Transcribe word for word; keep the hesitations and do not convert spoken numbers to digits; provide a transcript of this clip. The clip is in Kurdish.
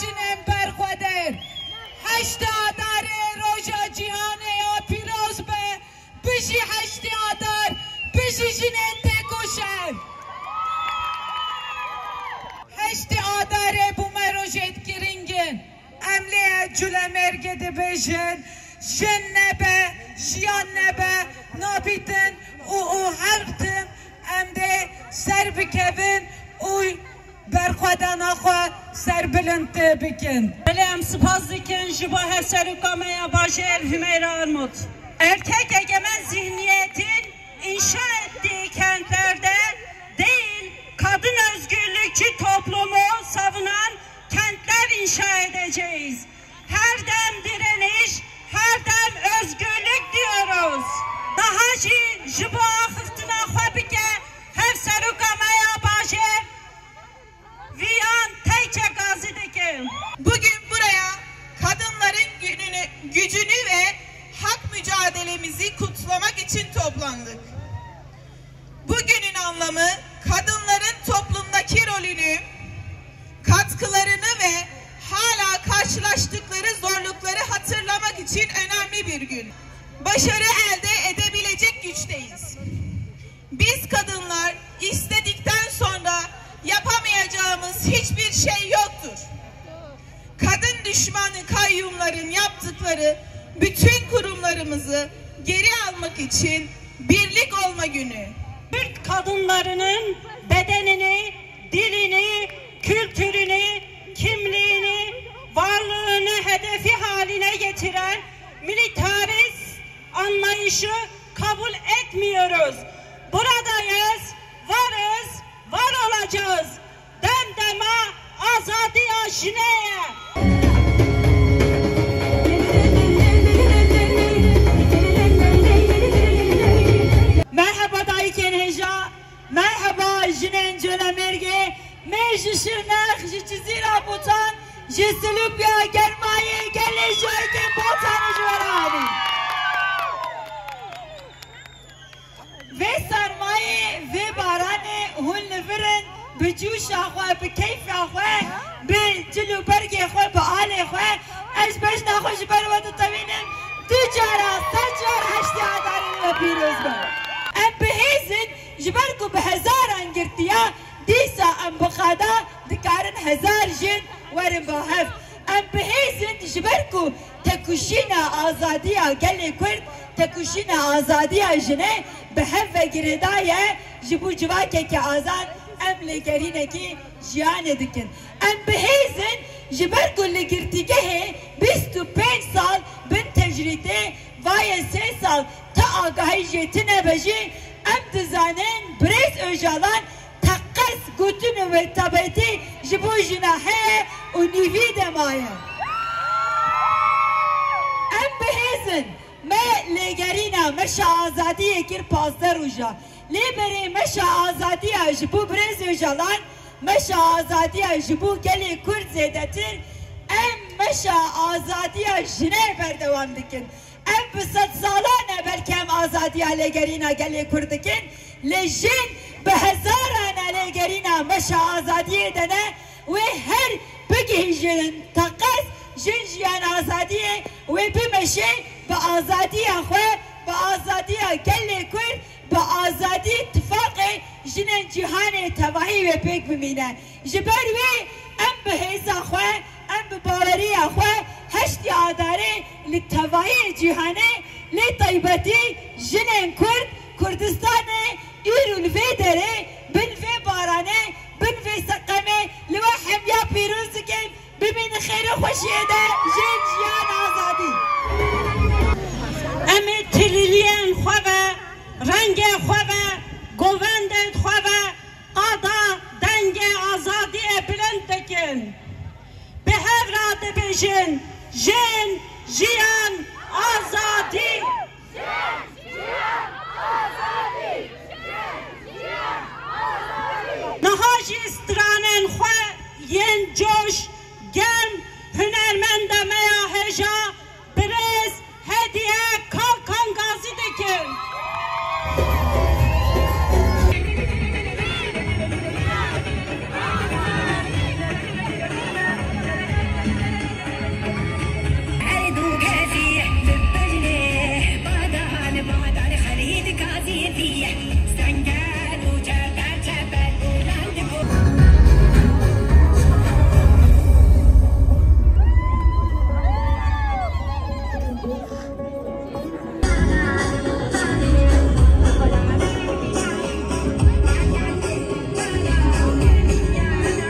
Jinên berxwedar, heştê Adarê roja cîhanê ya pîroz be, bijî heştê Adar, bijî jinên têkoşer. Heştê Adarê bo me rojêk girîng in. Em lê Culemêrgê dibêjin, jin nebe, jiyan nebe, nabîtin û, û her tim em dê ser bikevin û berxwedana xwe serbilind bikin. Belê, em spas dikin ji bo Hevseroka me ya Bajêr Hümeyra Armut. Erkek egemen zihniyetin inşa ettiği kentlerde değil, kadın özgürlükçü toplumu savunan kentler inşa edeceğiz. Her dem direniş, her dem özgürlük diyoruz. Daha jî ji bo axiftina xwe bike, Hevseroka me ya Bajêr Viyan Teyçe gazî dike. Bugün buraya kadınların gününü, gücünü ve hak mücadelemizi kutlamak için toplandık. Bugünün anlamı kadınların toplumdaki rolünü, katkılarını ve hala karşılaştıkları zorlukları hatırlamak için önemli bir gün. Başarı elde edebilecek güçteyiz. Biz kadınlar istedikten sonra yapamayacağımız hiçbir şey yoktur. Kadın düşmanı kayyumların yaptıkları bütün kurumlarımızı geri almak için birlik olma günü. Türk kadınlarının bedenini, dilini, kültürünü, kimliğini, varlığını hedefi haline getiren militarist anlayışı kabul etmiyoruz. Buradayız, varız, var olacağız. Dem dema azadiya jinê ye. Merheba dayikên hêja, merheba jinên Colemêrgê, me ji Şirnex, ji Cizîra Botan, ji Silûpya Germayê gelê jiyayekên Botanê ji we re anîn. Vê sermayê, vê baranê hûn li vir in, bi cûşa xwe, bi keyfa xwe, bi cil û bergê xwe, bi alê xwe, ez bejna xwe ji ber we ditewînim, du cara, sed car heştê Adarê li we pîroz be. Em bi hêz in, ji ber ku bi hezaran girtiya, dîsa em bi qada dikarin hezar jin werin ba hev. Em bi hêz in ji ber ku tekoşîna azadiya gelê Kurd, tekoşîna azadiya jinê bi hev ve girêdaye, ji bo civakeke azad em lêgerînekî jiyanê dikin. Em bi hêz in ji ber ku li girtîgehê bîst û pênc sal bin tecrîdê, vaye sê sal ti agahî jê tine be jî, em dizanin birêz Ocalan teqez gotin û wê taybetî ji bo jina heye û nîvî de maye. Em bi hêz in, me lêgerîna meşa azadiyê kir pazdeh roja. Lê berê meşa azadiya ji bo birêz Ocalan, meşa azadiya ji bo gelê Kurd zêdetir, em meşa azadiya jinê berdewam dikin. Em bi sedsalan e belkî em azadiya lêgerîna gelê Kurd dikin, lê jin bi hezaran e lêgerîna meşa azadiyê de ne, wê her bigihîjin teqez jin jiyan azadiyê, wê bimeşe bi azadiya xwe, bi azadiya gelê Kurd, bi azadî tifaqê jinên cîhanê tevahî wê pêk bimîne. Ji ber wê em bi hêza xwe, em bi baweriya xwe heştê Adarê li tevahiyê cîhanê, lê taybetî jinên Kurd, Kurdistanê, îro li vê derê, bin vê baranê, bin vê seqemê li we hemiya pîroz dikin. Bimînin xêr û xweşiyê de jin, jiyan, azadî. Em ê tilîliyên xwe ve, rengê xwe ve, govendên xwe ve qada dengê azadiyê bilind dikin. Bi hev re dibêjin, jin, jiyan, azadî. Niha jî stranên xwe yên coş